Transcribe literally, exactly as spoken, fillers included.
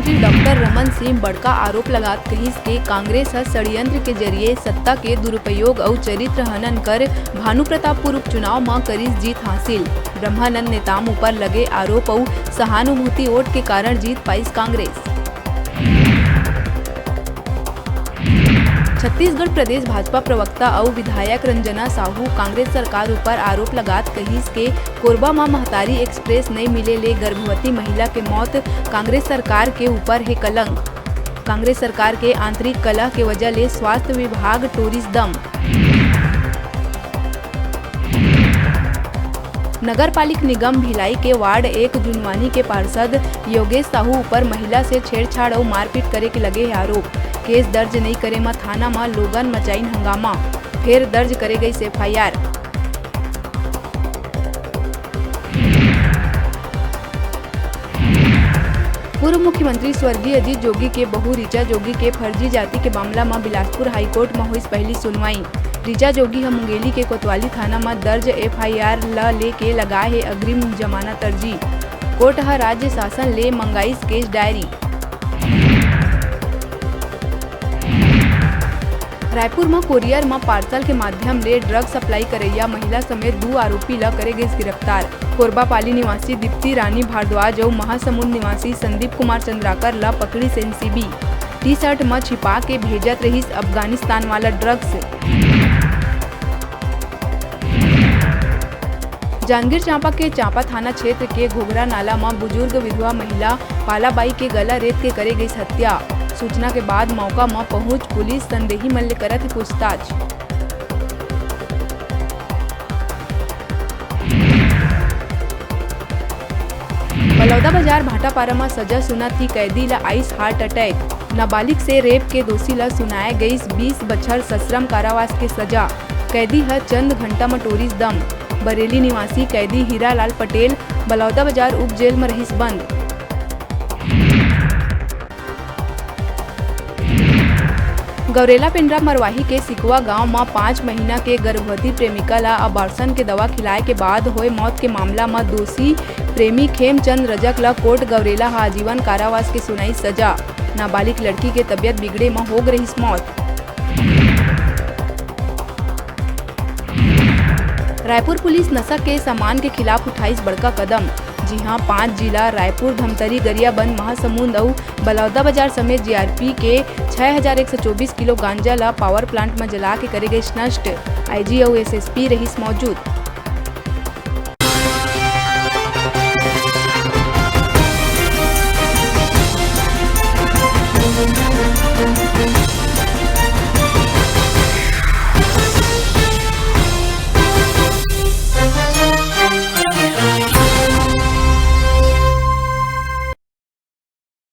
Doctor Raman Singh बड़का आरोप लगात कहिस के कांग्रेस ह षड्यंत्र के जरिए सत्ता के दुरुपयोग अउ चरित्र हनन कर भानुप्रतापपुर उपचुनाव म करिस जीत हासिल। ब्रह्मानंद नेताम ऊपर लगे आरोप अउ सहानुभूति वोट के कारण जीत पाइस कांग्रेस। छत्तीसगढ़ प्रदेश भाजपा प्रवक्ता अउ विधायक रंजना साहू कांग्रेस सरकार ऊपर आरोप लगात कहिस के कोरबा म महतारी एक्सप्रेस नइ मिले ले गर्भवती महिला के मौत कांग्रेस सरकार के ऊपर हे कलंक। कांग्रेस सरकार के आंतरिक कलह के वजह ले स्वास्थ्य विभाग टोरिस दम। नगर पालिक निगम भिलाई के वार्ड एक जुनवानी के पार्षद योगेश साहू ऊपर महिला से छेड़छाड़ अउ मारपीट करे के लगे हे आरोप। केस दर्ज नइ करे म थाना म लोगन मचाइन हंगामा, फेर दर्ज करे गइस एफ आई आर। पूर्व मुख्यमंत्री स्वर्गीय अजीत जोगी के बहू ऋचा जोगी के फर्जी जाति के मामला म बिलासपुर हाईकोर्ट म होइस पहली सुनवाई। ऋचा जोगी ह मुंगेली के कोतवाली थाना म दर्ज एफ आई आर ल लेके लगाए हे अग्रिम जमानत अर्जी। कोर्ट ह राज्य शासन ले मंगाइस केस डायरी। रायपुर म कोरियर म पार्सल के माध्यम ले ड्रग सप्लाई करइया महिला समेत दू आरोपी ल करे गिस गिरफ्तार। कोरबापाली निवासी दीप्ति रानी भारद्वाज अउ महासमुंद निवासी संदीप कुमार चंद्राकर ल पकड़िस N C B. T shirt म छिपा के भेजत रहिस अफगानिस्तान वाला ड्रग्स। जांजगीर चांपा के चांपा थाना क्षेत्र के घोघरा नाला म बुजुर्ग विधवा महिला पालाबाई के गला रेत के करे गइस हत्या। सूचना के बाद मौका म पहुंच पुलिस संदेही मन ले करत हे पूछताछ। बलौदाबाजार भाटापारा म सजा सुनत ही कैदी ल आइस हार्ट अटैक। नाबालिग से रेप के दोषी ल सुनाए गइस बीस बछर सश्रम कारावास के सजा। कैदी ह चंद घंटा म टोरिस दम। बरेली निवासी कैदी हीरालाल पटेल बलौदाबाजार उप जेल म रहिस बंद। गौरेला पेंड्रा मरवाही के सिकवा गांव म पाँच महीना के गर्भवती प्रेमिका ल abortion के दवा खिलाए के बाद होए मौत के मामला म दोषी प्रेमी खेमचंद रजक ल कोर्ट गौरेला ह आजीवन कारावास के सुनाई सजा। नाबालिग लड़की के तबियत बिगड़े म हो गे रहिस मौत। रायपुर पुलिस नशा के सामान के खिलाफ उठाइस बड़का कदम। जी हां, पांच जिला रायपुर, धमतरी, गरियाबंद, महासमुंद अउ बलौदाबाजार समेत जीआरपी के छह हजार एक सौ चौबीस किलो गांजा ल पावर प्लांट म जला के करे गइस नष्ट। आईजी अउ एसएसपी रहिस मौजूद।